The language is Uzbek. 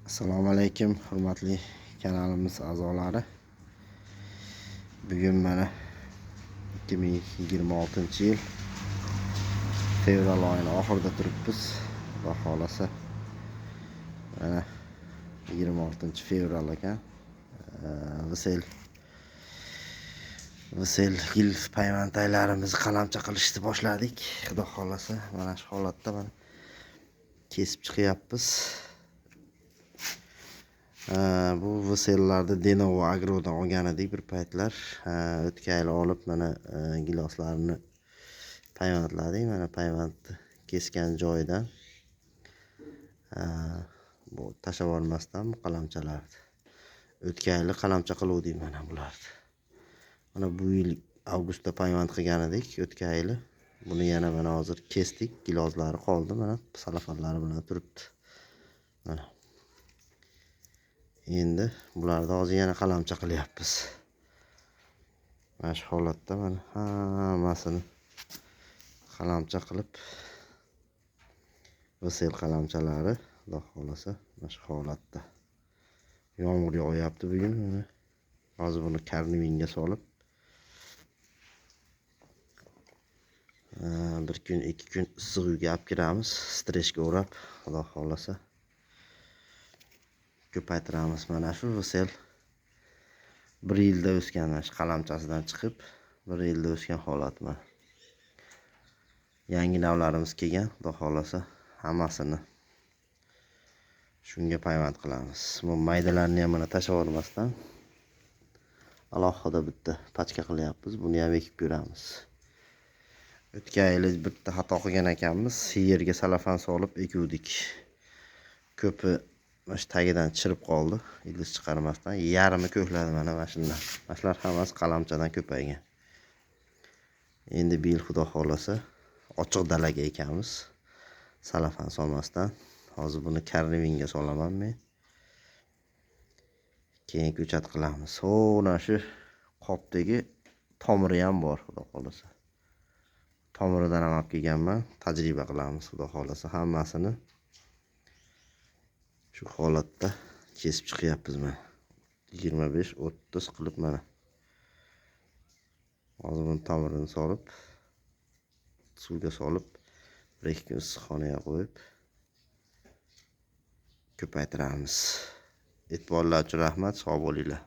Assalomu alaykum, hurmatli kanalimiz a'zolari. Bugun mana 2026-yil fevral oyini oxirida turibmiz. Xudo xolasa, mana 26 fevral ekan. Visel gil payvandaylarimizni qalamcha qilishni boshladik. Xudo xolasa, mana shu holatda mana kesib chiqyapmiz. Bu Vsellarni Denovo Agrodan olgan edik bir paytlar. O'tgan yil olib, mana giloslarini payvandladik. Mana payvandni kesgan joyidan bu tashlab yubormasdan bu qalamchalarni. O'tgan yili qalamcha qiluvdik mana bularni. Mana bu yil avgustda payvand qilgan edik o'tgan yili. Buni yana mana hozir kesdik, gilozlari qoldi, mana salafanlari bilan turibdi. Mana. Endi bularni hozir yana qalamcha qilyapmiz. Mana shu holatda mana hammasini qalamcha qilib, Vsel qalamchalari, Xudo xolasa, mana shu holatda. Yomg'ir yog'yapti bugun mana. Hozir buni karnivinga solib, bir kun, 2 kun issiq uyga olib kiramiz, streshga o'rab, Xudo xolasa, ko'paytiramiz. Mana shu Vsel bir yilda o'sgan, mana shu qalamchasidan chiqib, bir yilda o'sgan holat mana. Yangi navlarimiz kelgan, Xudo xolasa, hammasini shunga payvand qilamiz. Bu maydalarni ham mana tashlab yubormasdan alohida bitta pachka qilyapmiz. Buni ham ekib ko'ramiz. O'tgan yili bitta xato qilgan ekanmiz. Yerga salafan solib ekuvdik. Ko'pi mana shu tagidan chirib qoldi, ildiz chiqarmasdan. Yarmi ko'kladi mana shundan. Mana shular hammasi qalamchadan ko'paygan. Endi bu yil, Xudo xolasa, ochiq dalaga ekamiz. Salafan solmasdan. Hozir buni karnivinga solaman men. Keyin ko'chat qilamiz. Mana shu qopdagi tomiri ham bor, Xudo xolasa. Tomiridan ham olib kelganman. Tajriba qilamiz, Xudo xolasa, hammasini. Shu holatda kesib chiqyapmiz mana. 25-30 qilib mana. Hozir buni tomirini solib, suvga solib, 1-2 kun issiqxonaga qo'yib ko'paytiramiz. E'tiborlar uchun rahmat, sog' bo'linglar.